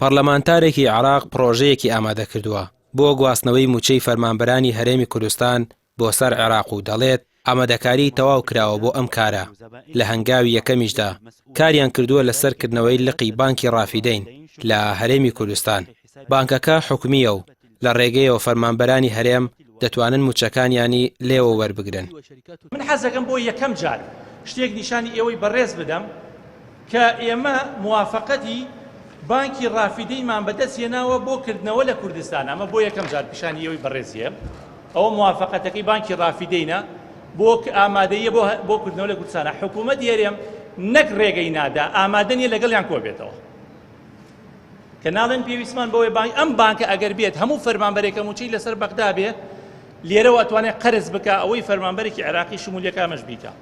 پەڕلەمانتارێکی عێراق پڕۆژەیەکی ئامادەکردووە بۆ گواستنەوەی مووچەی فەرمانبەرانی هەرێمی کوردستان بۆ سەر عێراق و دەڵێت، ئامادەکاری تەواو کراوە بۆ ئەم کارە، لە هەنگاوی یەکەمیشدا کاریان کردووە لەسەر کردنەوەی لقی بانکی ڕافیدەین لە هەرێمی کوردستان، بانکەکە حکومییە و لە ڕێگەیەوە فەرمانبەرانی هەرێم دەتوانن مووچەکانیانی لێوە وەربگرن. من حەزەکەم بۆ یەکەم جار شتێک نیشانی ئێوەی بەڕێز بدەم کە ئێمە موافەقەتی بانکی ڕافیدەینمان بەدەست هێناوە بۆ کردنەوە لە کوردستان، ئەمە بۆ یەکەم جار پیشانی ئێوەی بەڕێزیە. ئەوە موافەقەتەکەی بانکی ڕافیدەینە بۆ ئامادەییە بۆ بۆ کردنەوە لە کوردستانە حکوومەتی هەرێم نەک ڕێگەی نادا ئامادە نییە لەگەڵیان کۆبێتەوە کە ناڵێن پێویستمان بەوەی بانک ئەم بانکە ئەگەر بێت هەموو فەرمانبەرێکە موچەی لەسەر بەغدا بێ لێرەوە ئەتوانێت قەرز بکە ئەوەی فەرمانبەرێکی عێراقی شمولیەکە ئەمەش بیکە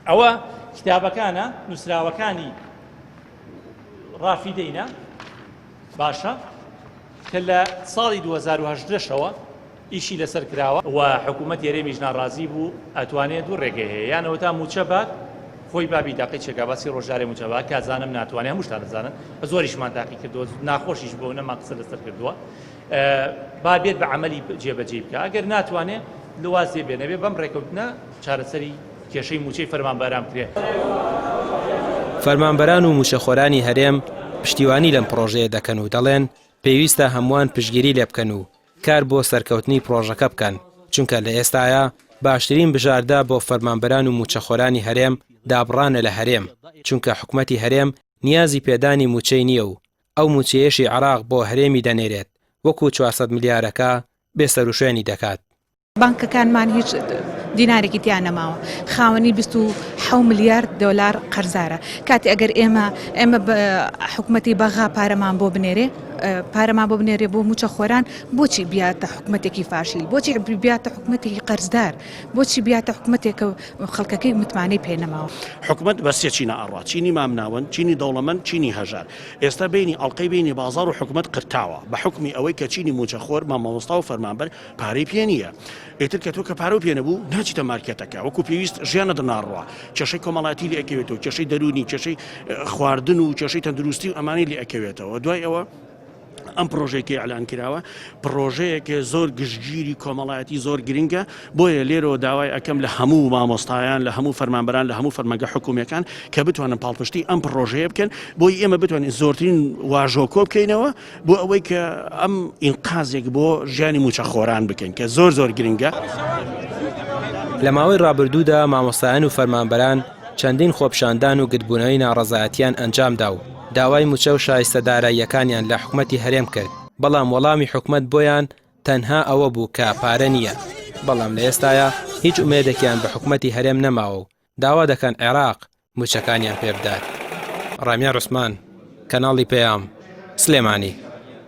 ئەوە کتابەکانە نووسراوەکانی ڕافیدەینە باشە کە لە ساڵی 2018 شەوە ئیشی لەسەر کراوە و حکوومەتی هەرێمیش ناڕازی بوو ئەتوانێ دوو ڕێگەی هەیە یان ئەوەتا مووچە بات خۆی بابی داقی چێکا باسی ڕۆژارێ مووچە بات کازانم ناتوانێ هەمووشتان دەزانن زۆریشمان تاقی کردووە ناخۆشیش بۆ نەمان قسە لەسەر کردووە با بێت بە عملی جێبەجێ بکە ئەگەر ناتوانێ لوازێ بێنەبێ بەم ڕێکەوتنە چارەسەری کێشەی مووچەی فەرمانبەران بکرێ. فەرمانبەران و مووچەخۆرانی هەرێم پشتیوانی لەم پڕۆژەیە دەکەن و دەڵێن، پێویستە هەمووان پشتگیری لێ بکەن و کار بۆ سەرکەوتنی پڕۆژەکە بکەن، چونکە لە ئێستایا باشترین بژاردە بۆ فەرمانبەران و مووچەخۆرانی هەرێم دابڕانە لە هەرێم، چونکە حکومەتی هەرێم نیازی پێدانی مووچەی نییە و ئەو مووچەیەشی عێراق بۆ هەرێمی دەنێرێت وەکو 400 ملیارەکە بێسەروشوێنی دەکات. بانکەکانمان هیچ دینارێکی تیا نەماوە خاوەنی 27 ملیارد دۆلار قەرزارە کاتی ئەگەر ئێمە ئێمە حکومەتی بەغا پارەمان بۆ بنێرێ پارەمان بۆ بنێرێ بۆ موچە خۆران بۆچی بیاتە حکومەتێکی فاشیل بۆچی بیاتە حکومەتێکی قەرزدار بۆچی بیاتە حکومەتێکە خەڵکەکەی متمانەی پێ نەماوە. حکومەت بە سێ چینە ئەڕوا چینی مامناوەند چینی دەوڵەمەند چینی هەژار ئێستا بینی ئەڵقەی بینی بازاڕ و حکومەت قرتاوە بە حوکمی ئەوەی کە چینی موچەخۆر مامۆستا و فەرمانبەر پارەی پێ نییە ئیتر کە تۆ کە پارەو پێ نەبوو ناچیتە مارکێتەکە وەکو پێویست ژیانت ناڕوا کێشەی کۆمەڵایەتی لێ ئەکەوێتەوە کێشەی دەروونی کێشەی خواردن و کێشەی تەندروستی و ئەمانەی لێ ئەکەوێتەوە دوای ئەوە ئەم پرۆژەیەکی ئەلان کراوە پرۆژەیەک زۆر گشتگیری کۆمەڵایەتی زۆر گرنگە بۆیە لێرەوە داوای ئەەکەم لە هەموو مامۆستایان لە هەموو فەرمانبەران لە هەموو فەرمانگە حکومیەکان کە بتوانن پاڵپشتی ئەم پرۆژەیە بکەن بۆی ئێمە بتوانین زۆرترین واژۆ کۆ بکەینەوە بۆ ئەوەی کە ئەم ئینقازێک بۆ ژیانی مووچەخۆران بکەین کە زۆر زۆر گرنگە. لە ماوەی ڕابردوودا مامۆستایان و فەرمانبەران چەندین خۆپیشاندان و گردبوونەوەی ناڕەزایەتیان ئەنجامدا و داوای مووچە و شایستە داراییەکانیان لە حکومەتی هەرێم کرد، بەڵام وەڵامی حکومەت بۆیان تەنها ئەوە بوو کە پارە نییە، بەڵام لە ئێستایا هیچ ئومێدێکیان بە حکومەتی هەرێم نەماوە و داوا دەکەن عێراق مووچەکانیان پێبدات. ڕامیار عوسمان، کەناڵی پەیام، سلێمانی.